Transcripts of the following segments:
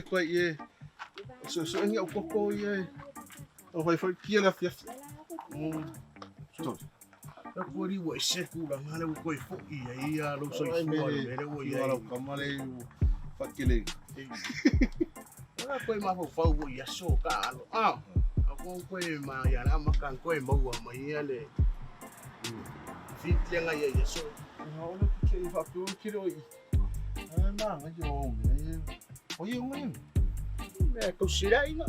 koe i e suesueina au koko ia e o fai foi pia le afiafi. Sorry. E koe ri ua ese tulaga lea ua toe foi ai ia lou soifua i le mea lea ua i ai. Lau kama le faakele. Ua koe mafaufau foi i aso taalo. Ah, a ko koe ma ia la maka koe maua mai ia le fit le ngai ia aso. Ua ole ke i faapea o kile o i. Ai ma ngai o me. O ia ngai. Mea tausilaina.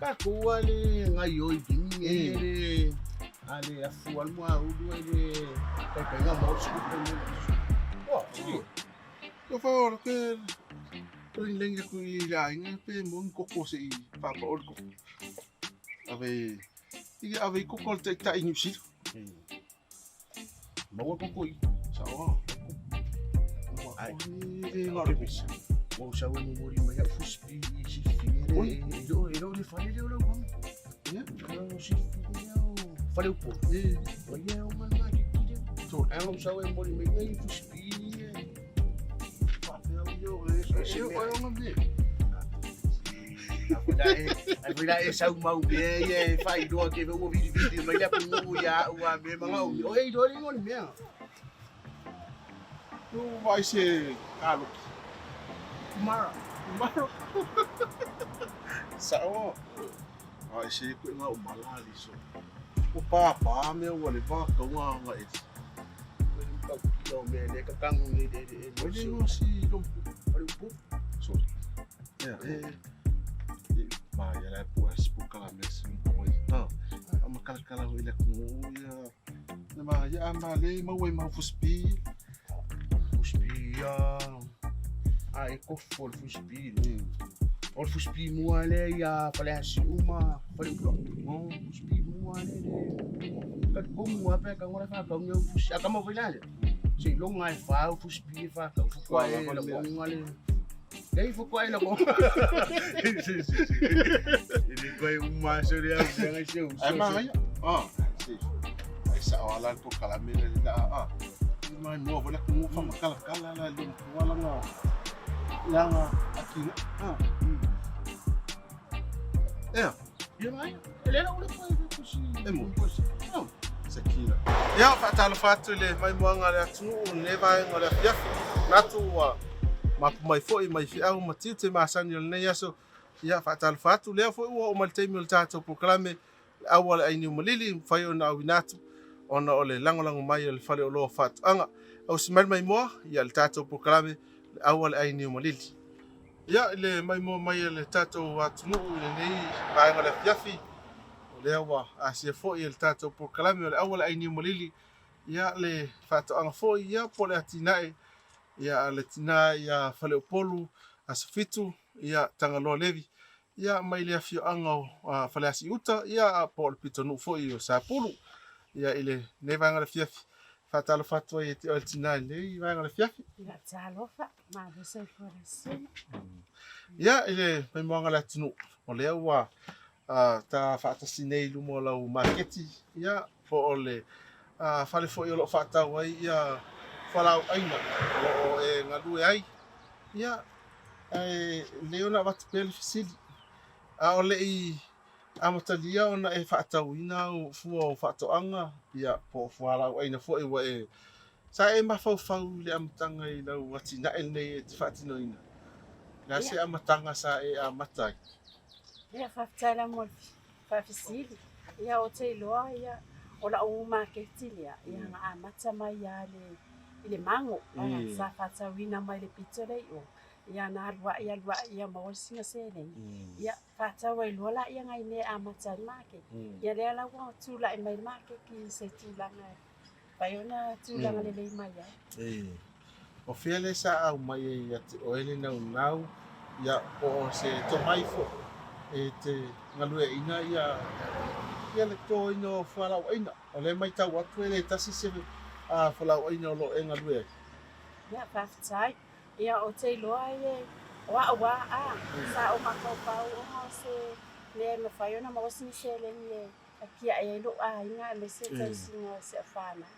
Tatou a le gaioi kini e le a le afu alu ma ulu e le taitaiga mo se kupe mo. Wa, sili. Ko fa o ke lengi lengi ku i le aiga pe mo ni koko se i whapa o le koko. Ave i ave i koko le taitai New Zealand. Maua koko i. Sa o. Ai. E ngā ngaro. Pesa. Ua sau e momori mai au fuspi i silifia le e lo e lo le fale le o lau mama. Ia. O silifia le o fale upo. E. O ia o mana ke kire. So, Ai ua sau e momori mai ngai fuspi e. whapea o io e. E o e o me. Ai foi la e sau mau mea ia e faailoa ke ua vilivili mai le atunuu ia au a mea manga o o e iloa le igoa o le mea. Tu vai se kaloki. Mara. Maro. Sa o. Ai se koe ngā umala li so. O pāpā mea ua le vā kaunga nga e. Ua le tau kia o mea le kakangu nei le le O le ngoa si lompu. Fale upo. Sorry. Ia, e. E, ma ia la pua si pukala mea si lumpo ai. Ha. A makalakala hoi le kungu ia. Na ma ia a ma le mau e mau fuspi. Fuspi ia. A e kofo le fuspi. O le fuspi mua le ia fale asiu ma fale upo. Oh. Fuspi mua le le. Ka komu a pe ka ngora fa ka ngeu fusi. A ka mau foi la le. Se longa e fa o fuspi e fa ka fukua e la konga le. Lei fukua e la konga. Si si si. Ini koe uma sore au ngai se Ai ma ia. Ah, si. Ai sa o ala ko kala me le la a. Mai mua wala kungu fa makalakala la lumpo ala nga. Langa akina. Ah. Ia. Ia mai. Le la ule koe kusi. E mo. Kusi. Oh. Sakila. Ia, whaatalofa atu le maimoaga le atunuu le vaega o le afiafi. Natu ua mapu mai foi mai feau ma tiute masani o lenei aso. Ia, whaatalofa atu lea foi ua o mai le taimi o le tātou polokalame le aua le ainiu malili, mafai ona auina atu ona o le lagolago mai o le fale o loa faatoaga. Ausi mai le maimoa, ia le tātou polokalame le aua le ainiu malili. Ia, i le maimoa mai e le tātou atunuu i lenei vaega o le afiafi, o lea ua asia foi e le tātou polokalame o le aua le ainiu malili, ia le faatoaga foi, ia po o le atinae, ia a le tina ia Faleupolu Aso Fitu, ia Tagaloa Levi, ia mai le afioaga o Faleasi Uta, ia po o le pitonuu foi o Sapulu. Ia i lenei vaega o le afiafi, faatalofa atu ai e te oe le tina i lenei vaega o le afiafi. Ia talofa, malo soifua lausina. Ia i le maimoaga o le atunuu, o lea ua ta faatasi nei i luma o lau maketi, ia po o le fale foi o lo o faatau ai ia fualaau aina o lo o e galue ai. Ia, ae lelei ona avatu pea le fesili, a o le i amatalia ona e faatauina au fua o faatoaga, ia po o fualaau aina foi ua e sa e mafaufau i le amataga i lau atinae lenei e te faatinoina. Le a se amataga sa e amata ai? Ia, faafetai la mo le faafesili. Ia, ou te iloa ia o lau maketi lea, ia na amata mai lava i le mago. Sa faatauina mai le pito lea i o. Ia na alu ai alu ai ia maua le sina seleni. Ia faatau ai loa laia nai mea e amata ai le maketi. Ia lea la ua tulai mai le maketi i se tulaga e mafai ona tulaga lelei mai ai. O fea le sa aumai ai ia te oe le naunau, ia po o se tomai foi e te galueaiina ia ia le totoina o fualaauaina. O lea e matau atu e le tasi se fualaauaina o lo o e galue ai. Ia, faafetai. Ia, ou te iloa e o au a a sa ou mafaufau ona o se mea e mafai ona maua sina seleni e atiae ai lou aiga aemaise le tausiga o si au fanau.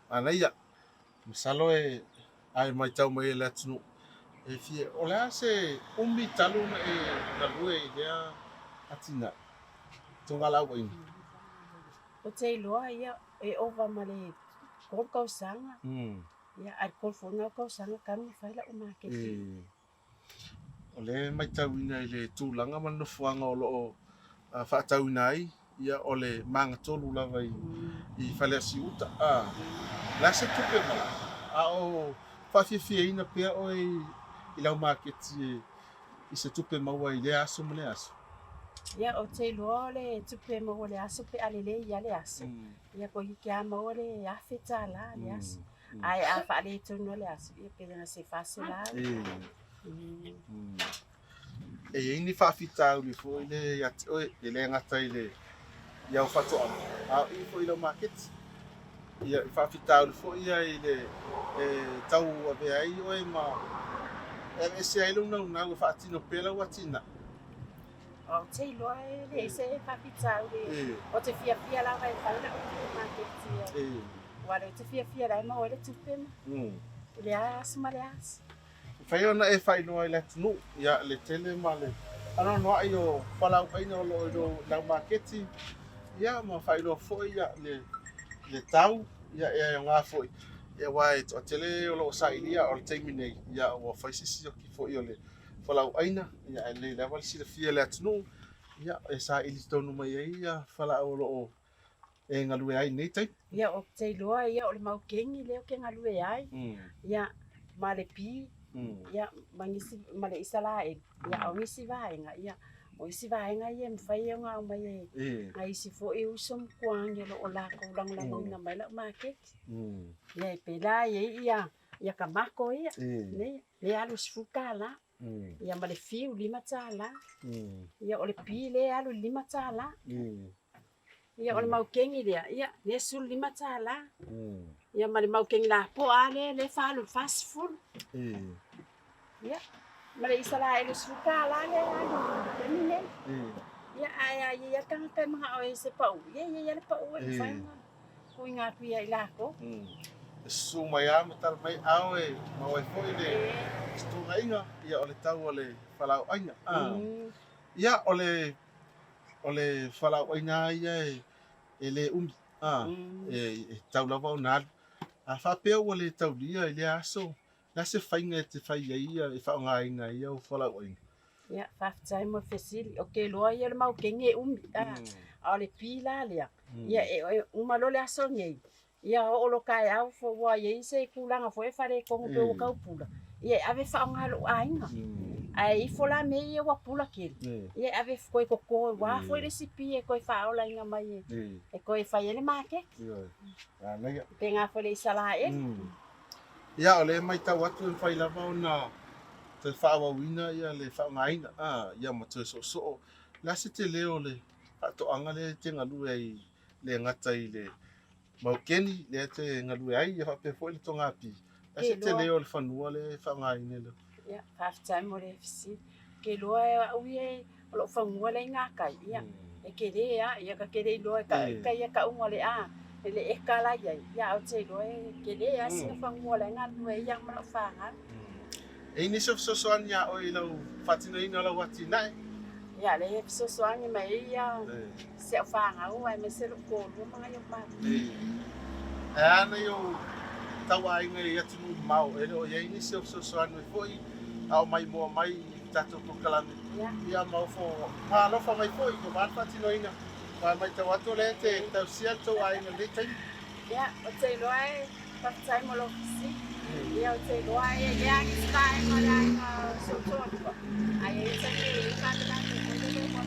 Manaia, masalo e ai matau mai e le atunuu. E fia, o le a se umi talu ona e galue i lea atinae, togalaauaiga? Ou te iloa ia e ova ma le 3 tausaga. Ia ae le 3 foi lena o tausaga talu ona fai lau maketi. O lea e matauina i le tulaga ma le nofoaga o lo o faatauina ai, ia o le magatolu lava i Faleasiuuta. O le a se tupe malaga a o faafiafiaina pea oe i lau maketi i se tupe maua i lea aso ma lea aso? Ia, ou te iloa o le tupe maua i le aso pe a lelei lava le aso. Ia toeitiiti lava maua le $1,000 le aso. Ae a faaletonu lava le aso, ia pe na o se $400. E i ai ni faafitauli foi lea ia te oe, e le gata i le i au faatoaga, a o i foi i lau maketi. Ia, i faafitauli foi ia i le e tau avea ai oe ma e aveesea ai lou naunau e faatino pea lau atinae. Ou te iloa e leai se faafitauli. Ou te fiafia lava e fai lau maketi. Aua o lea ou te fiafia la e maua ai le tupe ma i le aso ma le aso. Mafai ona e faailoa i le atunuu ia le tele ma le anoanoai o fualaauaina o lo o i lau maketi, ia ma faailoa foi ia le tau ia e aoga foi ia aua e toatele o lo o sailia o le taimi nei ia ua fai se sioki foi o le fualaauaina ia ae lelei lava le silafia e le atunuu ia e saili tonu mai ai ia fualaau o lo o e galue ai i lenei taimi. Ia, ou te iloa ia o le maukeni lea ou te galue ai, ia, ma le pi, ia, ma nisi, ma le Isaraelu, ia, o nisi vaega, ia, o isi vaega ia e mafai ona aumai e nai isi foi uso ma tuaagi o lo o latou lagolagoina mai lau maketi. Ia, e pei la e i ai ia, ia tamato ia, nei, lea e alu i le $10. Ia ma le fiu $5. Ia o le pi lea e alu i le $5. Ia o le maukeni lea, ia lea e $15. Ia ma le maukeni lapoa lava lea, lea e faaalu i le $40. Ia ma le Isaraelu $10 lea e alu i le taimi nei. Ia ae a i ai lava le tagata e manao e se pau, ia e i ai lava le pau e mafai ona tuuina atu ia i latou. E susu mai lava ma tala mai ao e maua ai foi le fetuunaiga, ia o le tau o le fualaauaina. Ia o le o le fualaauaina lava ia e le umi, e tatau lava ona alu. A faapea ua le taulia i lea aso, o le a se faiga e te fai ai e faaaogaina ai au fualaauaina? Ia, faafetai mo le fesili. Ou te iloa ia o le maukeni e umi, a o le pi la lea, ia e uma loa le aso nei, ia oo loa taeao ua i ai se tulaga foi e faaletonu pe ua tau pula, ia e ave e faaaoga e lou aiga. Ae ifo la mea ia ua pula tele, ia e ave e toe toto aua foi le isi pi e toe faaolaina mai e toe fai ai le maketi. Pena foi le Isaraelu. Ia, o lea e matau atu e mafai lava ona toe faaauauina ia le faaaogaina, ia ma toe soosoo. O le a se tele o le faatoaga lea e te galue ai le gata i le maukeni lea e te galue ai ia faapea foi le togapi? O le a se tele o le fanua lea e faaaogaina i le. Ia, faafetai mo le fesili. Ou te iloa e au ia o lou fanua lea i gatai, ia, e tele lava, ia ta te le iloa e tai ia tauga o le a, e le eka la i ai, ia ae ou te iloa e tele lava sina fanua la e galulue ai au ma lau fanau. E i ai nisi o fesoasoani ia oe i lau faatinoina o lau atinae? Ia, lea e fesoasoani mai ai ia si au fanau aemaise lou toalua ma nai ou matua. Ae a nai ou tauaiga i atunuu mamao, e le o i ai nisi o fesoasoani mai foi a o maimoa mai i le tatou polokalame? Ia ma ofo alofa mai foi aua le faatinoina. Aua e matau atu o lea e te tausia le tou aiga i lenei taimi. Ia, ou te iloa e faafetai mo lou fesili. Ia, ou te iloa e i ai nisi vaega o le aiga o si ou toalua, a i ai se taimi e i ai faalavelave foi lele ua,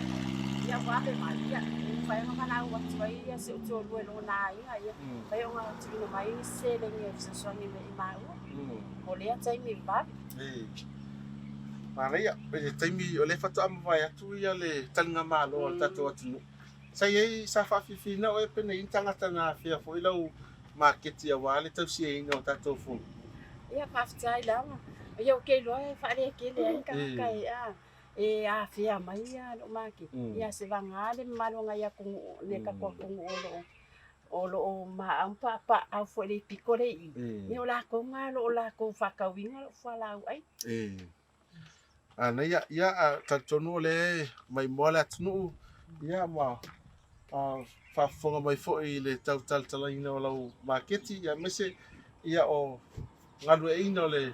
ia, ua ave mai, ia, e mafai ona valaau atu ai ia si ou toalua i lona aiga, ia, mafai ona tuuina mai nisi seleni e fesoasoani mai i maua mo lea taimi vave. Manaia, i le taimi o lea faatoa mavae atu ia le taligamalo a le tatou atunuu. Sa i ai, sa faafiafiaina oe pe na i ai ni tagata na afea foi lau maketi aua le tausiaina o tatou fono? Ia, faafetai lava. Ia, ou te iloa e faalekele ai tagata e a e afea mai ia lou maketi. Ia, se vaga le mamalu o nai atunuu, nai tatou atunuu o lo o O loo maau ma paapaa foi i le piko le i. Ia o lakou na o loo lakou faatauina lou fualaau aina. Ana ia, ia talitonu o lea e maimoa le atunuu, ia ma faafofoga mai foi i le tau talatalaina o lau maketi, ia aemaise ia o galueaiina o le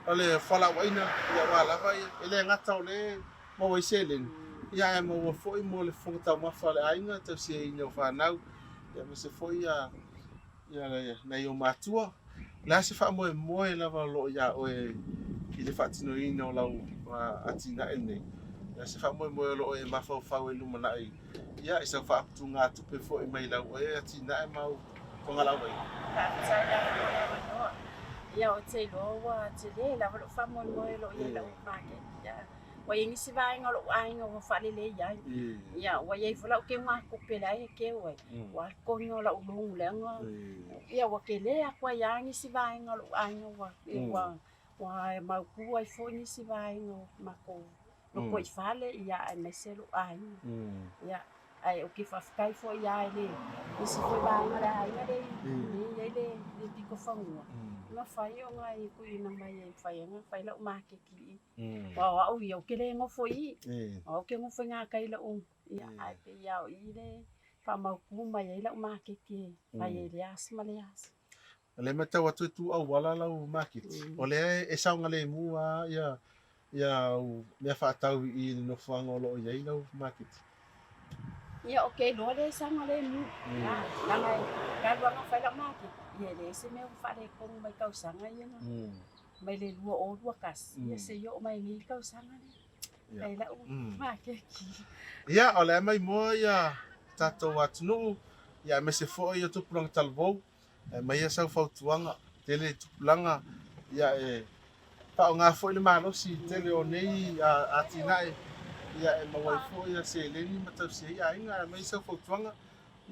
o le fualaauaina, ia aua lava ia, e le gata o lea e maua ai seleni, ia ae maua foi mo le fofoga taumafa o le aiga, tausiaina o fanau, ia aemaise foi ia ia nai ou matua. O le a se faamoemoe lava o lo o iā oe i le faatinoina o lau atinae lenei? O le a se faamoemoe o lo o e mafaufau ai i le lumanai ia i sau faaputugatupe foi mai lau oe atinae ma au fogalaauaina? Faafetai lava mo le avanoa. Ia ou te iloa ua tele lava lou faamoemoe o lo o i ai lau maketi. Ia, ua i ai nisi vaega o lou aiga ua faalelei ai. Ia, ua i ai foi lau teugatupe la e keu ai, ua alu totogi o lau loan leaga ia ua tele atu ai lava nisi vaega o lou aiga ua ua ua mautu ai foi nisi vaega o matou lotoifale ia aemaise lou aiga. Ia, ae ou te faafetai foi lava i le isi foi vaega o le aiga lea e i ai le pito fanua, e mafai ona e tuuina mai e mafai ai ona fai lau maketi i i. Aua o au ia, ou te le nofo i i, o au ou te nofo i gatai i lau, ia, ae pei lava o i le faamautu mai ai lau maketi e fai ai i lea aso ma lea aso. O lea e matau atu e tu auala lau maketi, o lea e saogalemu lava ia ia au mea faatau i le nofoaga o lo o i ai lau maketi. Ia, ou te iloa lea e saogalemu, leaga e talu lava ona fai lau maketi, ia e leai se mea ua faaletonu mai tausaga ia na mai le 2021, ia seia oo mai nei le tausaga lea, fai lau maketi. Ia, o lea maimoa ia tatou atunuu, ia aemaise foi o tupulaga talavou, e aumaia sau fautuaga, tele tupulaga, ia e faaaoga foi le malosi i le tele o nei atinae, ia e maua ai foi ia seleni ma tausi ai aiga, ae aumai sau fautuaga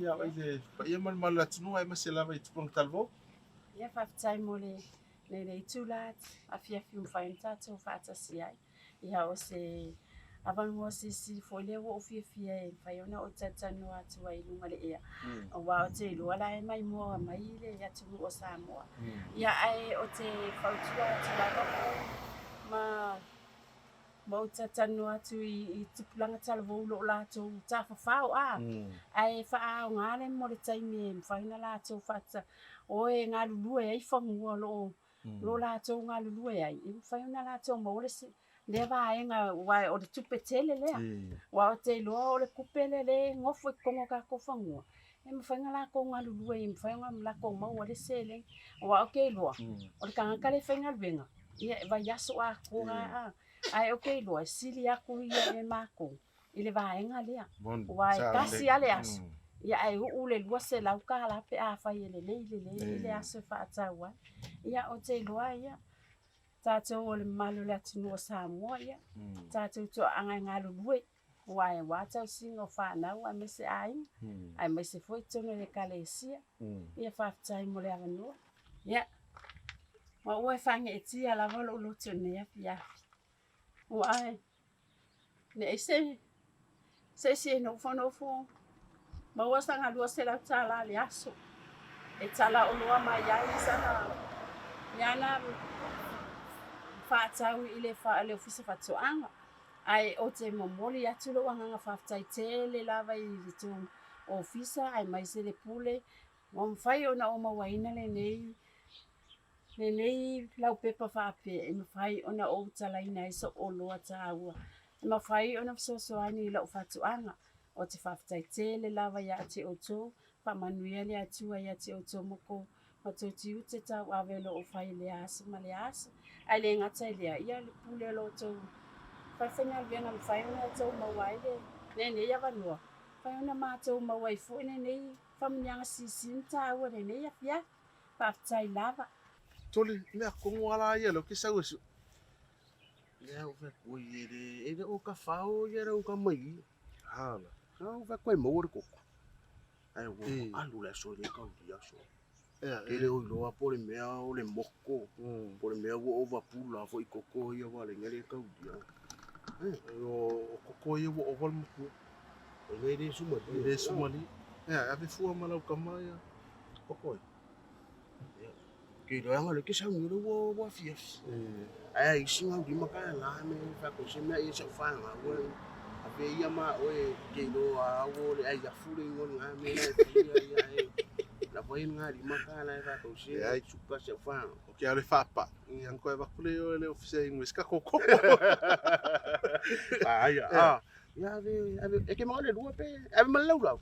ia i le paia ma le mamalu o le atunuu, aemaise lava i tupulaga talavou. Ia, faafetai mo le lenei itula afiafi ua mafai ona tatou faatasi ai. Ia, o se avanoa silisili foi lea ua ou fiafia e mafai ona ou talatalanoa atu ai i luga o le ea, aua ou te iloa la e maimoa mai le atunuu o Samoa. Ia, ae ou te fautua atu lava ma ma ou talatalanoa atu i tupulaga talavou o lo o latou tafafao a, ae faaaoga le mo le taimi e mafai ona latou faata o e galulue ai fanua o lo o lo latou galulue ai, e mafai ona latou maua le lea vaega, aua o le tupe tele lea. Aua ou te iloa o le tupe lea lea e nofo i totonu o tatou fanua, e mafai ona latou galulue ai, e mafai ona latou maua le seleni. Aua ou te iloa, o le tagata lea e faigaluega, ia e vaiaso atoa lava, ae ou te iloa e sili atu ia e matou i le vaega lea. Aua e tasi lava le aso, ia ae uu le $200 pe afai e lelei lelei i le aso e faatau ai. Ia ou te iloa ia, tatou o le mamalu o le atunuu o Samoa, ia tatou toaaga e galulue, aua e aua tausiga o fanau aemaise aiga, aemaise foi totonu o le ekalesia. Ia faafetai mo le avanoa. Ia, ma ua e faageetia lava lou loto i lenei afiafi. Aua e leai se se isi e nofonofo maua sana $200 i le aso e talaoloa mai ai sana iana faatau i le le Ofisa Faatoaga. Ae ou te momoli atu lou agaga faafetai tele lava i le tou ofisa aemaise le pule ua mafai ona ou mauaina lenei lenei laupepa faapea e mafai ona ou talaina ai sou oloa taua e mafai ona fesoasoani i lau faatoaga. Ou te faafetai tele lava ia te outou, faamanuia le Atua ia te outou ma tou ma tou tiute tauave o lo o fai i lea aso ma lea aso. Ae le gata i lea, ia le pule o lo outou falefaigaluega e mafai ona outou maua ai lenei avanoa, mafai ona matou maua ai foi lenei faamanuiaga silisili ma taua i lenei afiafi. Faafetai lava. Toli, mea kogo ala ia lea ou te sau e sue. Lea ou fai atu, oi e le, e le o ka fao ia le uka mai i. Hala. Na ou fai atu e maua le koko. Ae ua alu le aso e le kaulia aso. Ea, E le o iloa po o le mea o le moko, po o le mea ua ovapula foi koko ia ua ala ai le kaulia. O koko ia ua ova le matua. E le le sumali. E le sumali. Ia, e ave fua ma lau tama ia koko ai. Ke iloa le ke sauni le ua ua afiafi. Ae isi ngau lima ka la me fa ko se mea ia sa fa nga ua ave ia ma oe ke iloa au le ai afu le ngol nga me na ia ia e la voi nga lima ka la fa ko se suka sa fa. O ke ale faapa. Ia koe vaku le o le ofisa English ka koko. Ah ia. Ah. Ia ave ave e ke ma le lua pe ave ma lau lau.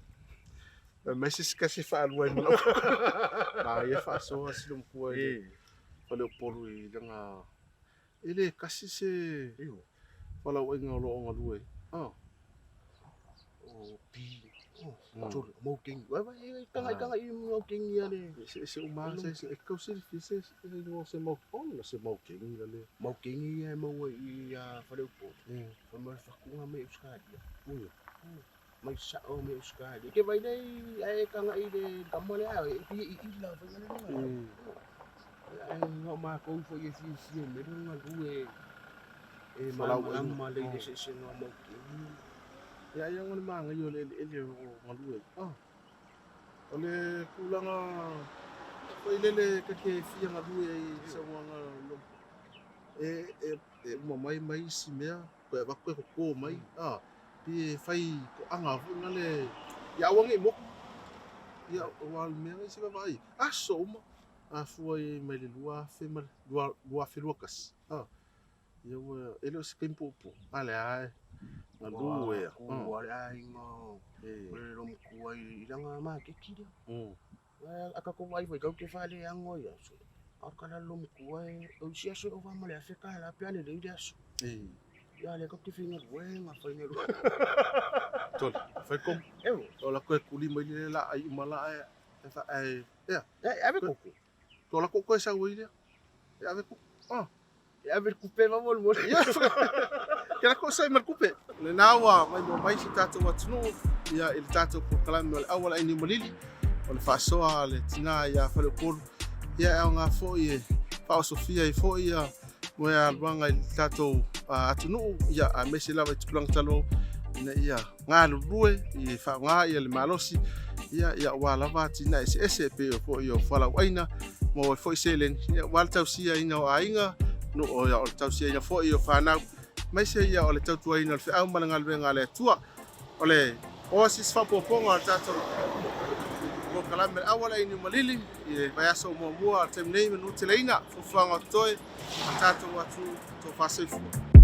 Mai se kasi faalua i ma lau koko. Ma ia faasoa silomakua i le Faleupolu i lana e le kasi se falauaiga o lo o galue. Ah. O pi. Oh, tole, mau kengi. Vai vai kanga kanga i mau kengi ale. Se se uma se se e kau se se se no se mau ona se mau kengi le. Mau kengi e mau i a Faleupolu. Fa mai fakunga mai Australia. Mai sao mai Australia. Ke vai nei ai kanga i le kama le ai i i la vai le le. Ai ngau ma kou fo ye fi fi me lu nga lu e e ma ma ma le le se se no mau kengi. Ia ia ngone ma ngai o le ele o galue. Ah. O le tulaga foi lele ka ke fia galue ai sa wanga lo. E e e uma mai mai isi mea koe avaku e koko mai. Ah. Pi e fai ko anga foi na le ia aua nei moku. Ia o le mea isi vaavaai. Aso uma afua i mai le 2000 ma le 2021. Ah. Ia ua e le o se taimi puupuu. A le ae galue ia. Ku ale ai ngo. Le lo ku ai i langa ma ke kira. Aka ko vai vai kau ke fale ango ia. A kala lo ku ai o si aso o va ma le afeka la pe ale le ile aso. Ia le kau ke finga ue nga fai ne lu. Tole, fai kom. Ewo. O la koe kuli mai le la ai uma la e e fa e ia. E ave koko. To la koko e sau ai lea. E ave koko. Ah. E ave kupe va mol mol. Ia. Ke la ko sai ma kupe. Le naua mai mo mai si tatou atunuu ia i le tatou polokalame o le auala ai Niumalili o le faasoa le tina ia Faleupolu ia e aoga foi e faaosofia ai foi ia mo e aluaga i le tatou atunuu ia aemaise lava i tupulaga talu ina ia galulue i faaaoga ia le malosi ia ia ua lava atinae eseese e pei o foi o fualauaina mo ai foi seleni ia ua le tausiaina o aiga no o ia o le tausiaina foi o fanau maise ia o le tautuaina o le feau ma le galuega a le Atua. O le Oasis faaopoopoga o le tatou polokalame le auala i Niumalili i le vaiaso muamua o le taimi nei manu teleina fuafuaga o totoe a tatou atu tofa soifua.